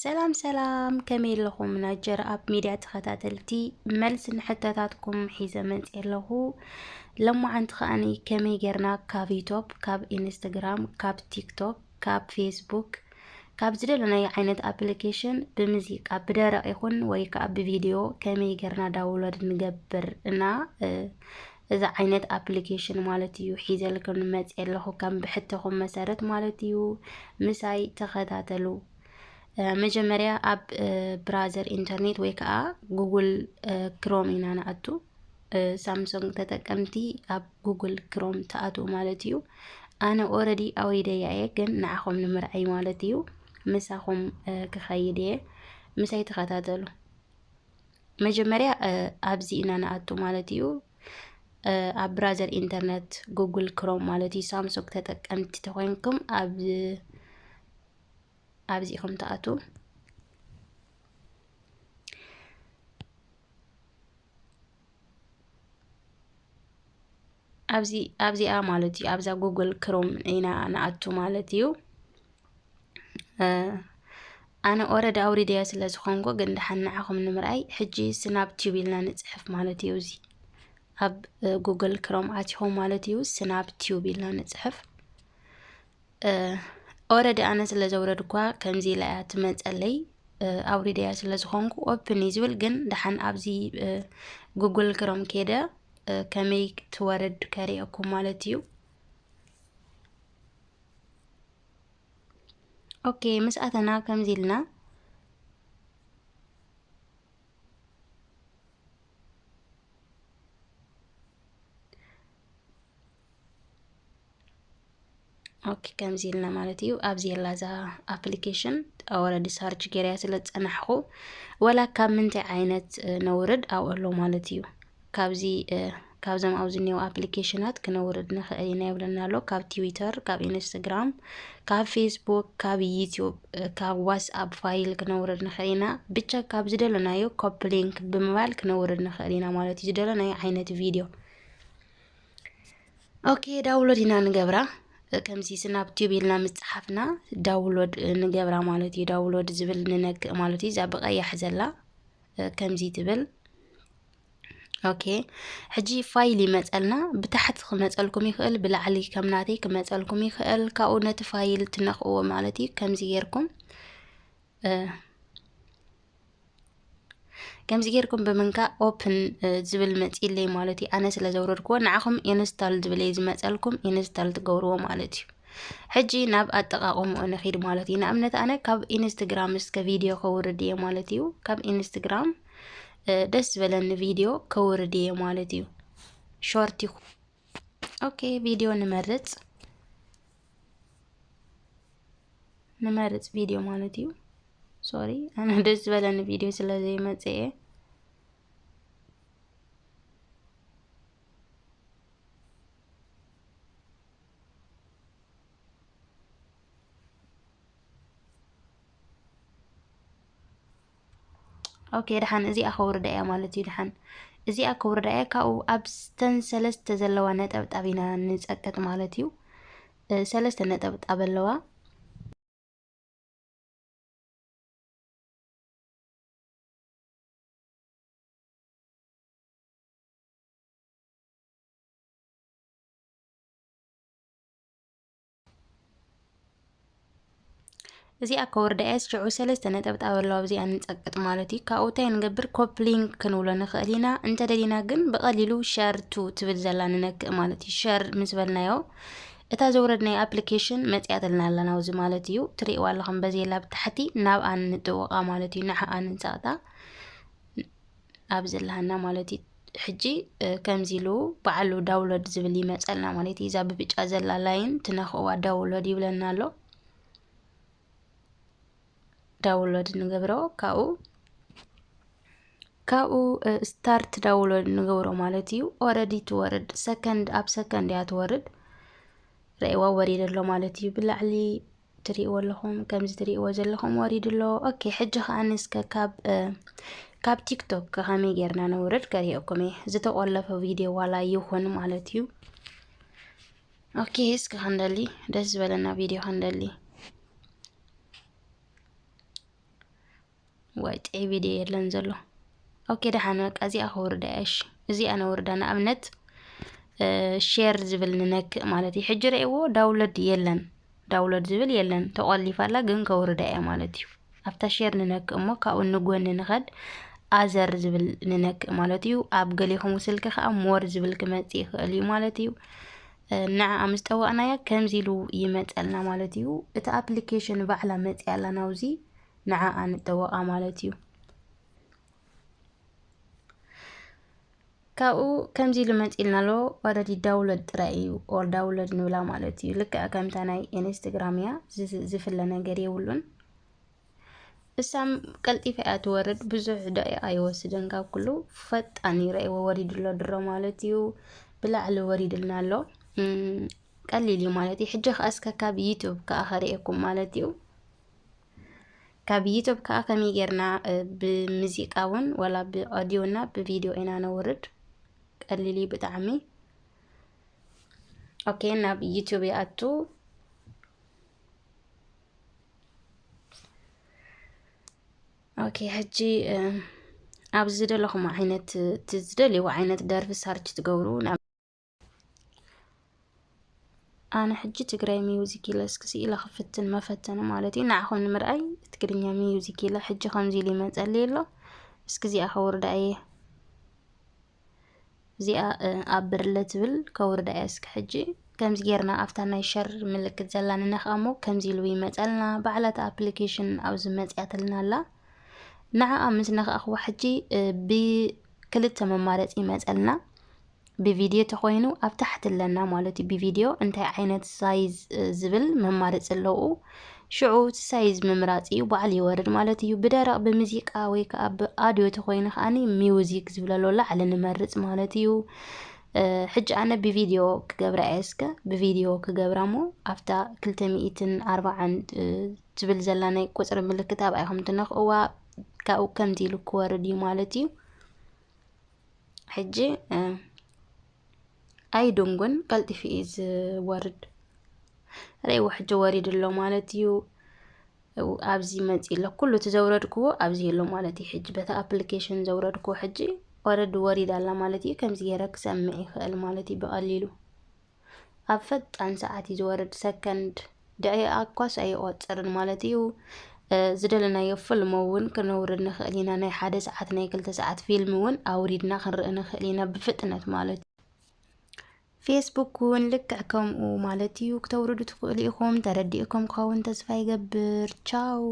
ሰላም ሰላም፣ ከመይ ኣለኹም ናጀር ኣብ ሚድያ ተኸታተልቲ? መልሲ ንሕቶታትኩም ሒዘ መፅእ ኣለኹ። ለማዓንቲ ከኣኒ ከመይ ጌርና ካብ ዩቶብ፣ ካብ ኢንስትግራም፣ ካብ ቲክቶክ፣ ካብ ፌስቡክ፣ ካብ ዝደለናዮ ዓይነት ኣፕሊኬሽን ብሙዚቃ ብደረቕ ይኹን ወይ ከዓ ብቪድዮ ከመይ ጌርና ዳውንሎድ ንገብር እና፣ እ፣ እዚ ዓይነት ኣፕሊኬሽን ማለት እዩ ሒዘልኩም መፅእ ኣለኹ፣ ከም ብሕቶኹም መሰረት ማለት እዩ። ምሳይ ተኸታተሉ። እ፣ መጀመርያ ኣብ፣ እ፣ ብራዘር ኢንተርኔት ወይ ከዓ ጉግል፣ እ፣ ክሮም ኢና ንኣቱ። እ፣ ሳምሶንግ ተጠቀምቲ ኣብ ጉግል ክሮም ትኣትዉ ማለት እዩ። ኣነ ኦረዲ ኣውሪደያ እየ፣ ግን ንዓኹም ንምርኣይ ማለት እዩ። ምሳኹም፣ እ፣ ክኸይድ እየ። ምሳይ ተኸታተሉ። መጀመርያ፣ እ፣ ኣብዚ ኢና ንኣቱ ማለት እዩ። እ፣ ኣብ ብራዘር ኢንተርነት ጉግል ክሮም ማለት እዩ። ሳምሶንግ ተጠቀምቲ ተኾይንኩም ኣብ፣ ኣብዚ ኢኹም ትኣቱ። ኣብዚ፣ ኣብዚኣ ማለት እዩ፣ ኣብዛ ጉግል ክሮም ኢና ንኣቱ ማለት እዩ። እ፣ ኣነ ኦረዲ ኣውሪደያ ስለ ዝኾንኩ፣ ግን ደሓን ንዓኹም ንምርኣይ፣ ሕጂ ስናፕ ቲዩብ ኢልና ንጽሕፍ ማለት እዩ። እዚ ኣብ፣ እ፣ ጉግል ክሮም ኣቲኹም ማለት እዩ፣ ስናፕ ቲዩብ ኢልና ንጽሕፍ። እ፣ ኦረዲ ኣነ ስለ ዘውረድኳ፣ ከምዚ ኢላ እያ ትመጸለይ። እ፣ ኣውሪደያ ስለ ዝኾንኩ ኦፕን እዩ ዝብል፣ ግን ደሓን ኣብዚ፣ እ፣ ጉግል ክሮም ከይደ፣ እ፣ ከመይ ትወርድ ከርእየኩም ማለት እዩ። ኦኬ፣ ምስ ኣተና ከምዚ ኢልና፣ ኦኬ፣ ከምዚ ኢልና ማለት እዩ። ኣብዚ የላ እዛ ኣፕሊኬሽን፣ ኦረዲ ሳርች ገይረያ ስለ ዝጸናሕኹ፣ ወላ ካብ ምንታይ ዓይነት፣ እ፣ ነውርድ ኣብኡ ኣሎ ማለት እዩ። ካብዚ፣ እ፣ ካብዞም ኣብዚ እኒኦ ኣፕሊኬሽናት ክነውርድ ንኽእል ኢና ይብለና ኣሎ። ካብ ትዊተር፣ ካብ ኢንስትግራም፣ ካብ ፌስቡክ፣ ካብ ዩቲዩብ፣ እ፣ ካብ ዋትስኣፕ ፋይል ክነውርድ ንኽእል ኢና። ብቻ ካብ ዝደለናዮ ኮፒ ሊንክ ብምባል ክነውርድ ንኽእል ኢና ማለት እዩ። ዝደለናዮ ዓይነት ቪድዮ። ኦኬ፣ ዳውንሎድ ኢና ንገብራ። እ፣ ከምዚ ስናፕ ቲዩብ ኢልና ምጽሓፍና ዳውንሎድ፣ እ፣ ንገብራ ማለት እዩ። ዳውንሎድ ዝብል ንነክእ ማለት እዩ። እዛ ብቐያሕ ዘላ፣ እ፣ ከምዚ ትብል። ኦኬ፣ ሕጂ ፋይል ይመጸልና። ብታሕቲ ክመጸልኩም ይኽእል፣ ብላዕሊ ከም ናተይ ክመጸልኩም ይኽእል። ካብኡ ነቲ ፋይል ትነኽእዎ ማለት እዩ። ከምዚ ጌርኩም፣ እ፣ ከምዚ ጌርኩም ብምንካእ ኦፕን፣ እ፣ ዝብል መጺለይ ማለት እዩ። ኣነ ስለ ዘውረድክዎ፣ ንዓኹም ኢንስታል ዝብል እዩ ዝመጸልኩም፣ ኢንስታል ትገብርዎ ማለት እዩ። ሕጂ ናብ ኣጠቓቕምኡ ንኺድ ማለት እዩ። ንኣብነት ኣነ ካብ ኢንስትግራም እስከ ቪድዮ ከውርድ እየ ማለት እዩ። ካብ ኢንስትግራም፣ እ፣ ደስ ዝበለኒ ቪድዮ ከውርድ እየ ማለት እዩ። ሾርት ይኹ-፣ ኦኬ፣ ቪድዮ ንመርጽ። ንመርጽ ቪድዮ ማለት እዩ። ሶሪ፣ ኣነ ደስ ዝበለኒ ቪድዮ ስለ ዘይመጽእ እየ። ኦኬ፣ ደሓን እዚኣ ከውርዳ እያ ማለት እዩ። ደሓን እዚኣ ከውርዳ እያ። ካብኡ ኣብስተን ሰለስተ ዘለዋ ነጠብጣብ ኢና ንጸቅጥ ማለት እዩ። እ፣ ሰለስተ ነጠብጣብ ኣለዋ። እዚኣ ከወርዳ እያ። ሽዑ ሰለስተ ነጠብጣብ ኣለዋ፣ ኣብዚኣ ንጸቅጥ ማለት እዩ። ካብኡ እንታይ ንገብር? ኮፕሊንግ ክንብሎ ንኽእል ኢና። እንተደሊና ግን ብቐሊሉ ሸር ቱ ትብል ዘላ ንነክእ ማለት እዩ። ሸር ምስ በልናዮ፣ እታ ዘውረድናዮ ኣፕሊኬሽን መጺኣትልና ኣላ ናብዚ ማለት እዩ። ትርእይዋ ኣለኹም፣ በዚ የላ ብታሕቲ ናብኣ ንጥውቓ ማለት እዩ። ንዓኣ ንጸቕጣ። ኣብዚ ኣለሃና ማለት እዩ። ሕጂ፣ እ፣ ከምዚ ኢሉ ባዕሉ ዳውንሎድ ዝብል ይመጸልና ማለት እዩ። እዛ ብብጫ ዘላ ላይን ትነኽእዋ ዳውንሎድ ይብለና ኣሎ። ዳውንሎድ ንገብሮ ካብኡ፣ ካብኡ፣ እ፣ ስታርት ዳውንሎድ ንገብሮ ማለት እዩ። ኦረዲ ትወርድ፣ ሰከንድ፣ ኣብ ሰከንድ እያ ትወርድ። ረእይዋ ወሪደ ኣሎ ማለት እዩ። ብላዕሊ ትሪእዎ ኣለኹም፣ ከምዚ ትሪእዎ ዘለኹም ወሪዱ ኣሎ። ኦኬ፣ ሕጂ ኸኣ እስከ ካብ፣ እ፣ ካብ ቲክቶክ ከመይ ጌርና ነውርድ ከርእየኩም እየ። ዝተቆለፈ ቪድዮ ዋላ ይኹን ማለት እዩ። ኦኬ፣ እስከ ክንደሊ፣ ደስ ዝበለና ቪድዮ ክንደሊ። ወይ ጥዒ ቪድዮ የለን ዘሎ። ኦኬ፣ ደሓን፣ በቃ እዚኣ ከውርዳ እያ። እሺ፣ እዚኣ ነውርዳ። ንኣብነት ሼር ዝብል ንነክእ ማለት እዩ። ሕጂ ረእይዎ፣ ዳውንሎድ የለን፣ ዳውንሎድ ዝብል የለን፣ ተቆሊፋ ኣላ፣ ግን ከውርዳ እያ ማለት እዩ። ኣብታ ሼር ንነክእ እሞ ካብኡ ንጎኒ ንኸድ ኣዘር ዝብል ንነክእ ማለት እዩ። ኣብ ገሊኹም ስልኪ ከዓ ሞር ዝብል ክመጽእ ይኽእል እዩ ማለት እዩ። ንዓ ምስ ጠወቕናያ ከምዚ ኢሉ ይመጸልና ማለት እዩ። እቲ ኣፕሊኬሽን ባዕላ መጽያ ኣላ ናውዚ፣ ንዓኣ ንጠወቓ ማለት እዩ። ካብኡ ከምዚ ኢሉ መጺልና ኣሎ። ኦረዲ ዳውንሎድ ጥራይ እዩ፣ ኦር ዳውንሎድ ንብላ ማለት እዩ። ልክዕ ከምታ ናይ ኢንስታግራም እያ፣ ዝ- ዝፍለ ነገር የብሉን። እሳም ቀልጢፋ እያ ትወርድ፣ ብዙሕ ደቂቃ ኣይወስድን፣ ካብ ኩሉ ፈጣን ይረእይዎ ወሪዱ ኣሎ ድሮ ማለት እዩ። ብላዕሊ ወሪድልና ኣሎ። እም፣ ቀሊል እዩ ማለት እዩ። ሕጂ ከኣ እስከ ካብ ዩቱብ ከኣ ከርእየኩም ማለት እዩ። ካብ ዩቱብ ከኣ ከመይ ጌርና፣ እ፣ ብሙዚቃ እውን ወላ ብኦዲዮ እና ብቪድዮ ኢና ነውርድ። ቀሊል እዩ ብጣዕሚ። ኦኬ፣ ናብ ዩቱብ ይኣቱ። ኦኬ፣ ሕጂ፣ እ፣ ኣብ ዝደለኹም ዓይነት፣ እቲ ዝደልይዎ ዓይነት ደርፊ ሳርች ትገብሩ። ንኣብ-፣ ኣነ ሕጂ ትግራይ ሚውዚክ ኢለ እስኪ ስኢለ ክፍትን መፈተኒ ማለት እዩ። ንዓኹም ንምርኣይ ትግርኛ ሚውዚክ ኢለ ሕጂ ከምዚ ኢሉ ይመጸለይ ኣሎ። እስኪ እዚኣ ከውርዳ እየ። እዚኣ፣ እ፣ ኣብ ብርለ ትብል ከውርዳ እየ። እስኪ ሕጂ ከምዚ ጌርና ኣብታ ናይ ሸር ምልክት ዘላ ንነኽኣ እሞ ከምዚ ኢሉ ይመጸልና። ባዕላ እታ ኣፕሊኬሽን ኣብዚ መጽያትልና ኣላ። ንዓኣ ምስ ነኽኣኽዋ ሕጂ፣ እ፣ ብክልተ መማረጺ ይመጸልና። ብቪድዮ ተኾይኑ ኣብ ታሕቲ ኣለና ማለት እዩ። ብቪድዮ እንታይ ዓይነት ሳይዝ፣ እ፣ ዝብል መማረጺ ኣለዉ። ሽዑ እቲ ሳይዝ ምምራጽ እዩ፣ ባዕሉ ይወርድ ማለት እዩ። ብደረቕ ብሙዚቃ ወይ ከኣ ብኣድዮ ተኾይኑ ከኣኒ ሚውዚክ ዝብል ኣሎ ላዕሊ ንመርጽ ማለት እዩ። እ፣ ሕጂ ኣነ ብቪድዮ ክገብራ እየ እስከ፣ ብቪድዮ ክገብራ እሞ ኣብታ ክልተ ሚእትን ኣርባዓን፣ እ፣ ትብል ዘላ ናይ ቁጽሪ ምልክት ኣብኣ ኢኹም ትነኽእዋ፣ ካብኡ ከምዚ ኢሉ ክወርድ እዩ ማለት እዩ። ሕጂ፣ እ፣ ኣይድንጉን ቀልጢፉ እዩ ዝወርድ። ረእይዎ ሕጂ ወሪዱ ኣሎ ማለት እዩ። ኣብዚ መፂእ ኣሎ። ኩሉ እቲ ዘውረድክዎ ኣብዚ ኣሎ ማለት እዩ። ሕጂ በታ ኣፕሊኬሽን ዘውረድክዎ ሕጂ ኦረዲ ወሪዳ ኣላ ማለት እዩ። ከምዚ ገይረ ክሰምዕ ይኽእል ማለት እዩ ብቐሊሉ። ኣብ ፈጣን ሰዓት እዩ ዝወርድ፣ ሰከንድ፣ ደቂቓ እኳስ ኣይቆጽርን ማለት እዩ። እ፣ ዝደለናዮ ፊልም እውን ክነውርድ ንኽእል ኢና። ናይ ሓደ ሰዓት፣ ናይ ክልተ ሰዓት ፊልም እውን ኣውሪድና ክንርኢ ንኽእል ኢና ብፍጥነት ማለት እዩ። ፌስቡክ እውን ልክዕ ከምኡ ማለት እዩ። ክተውርዱ ትኽእሉ ኢኹም። ተረዲእኩም ክኸውን ተስፋ ይገብር። ቻው።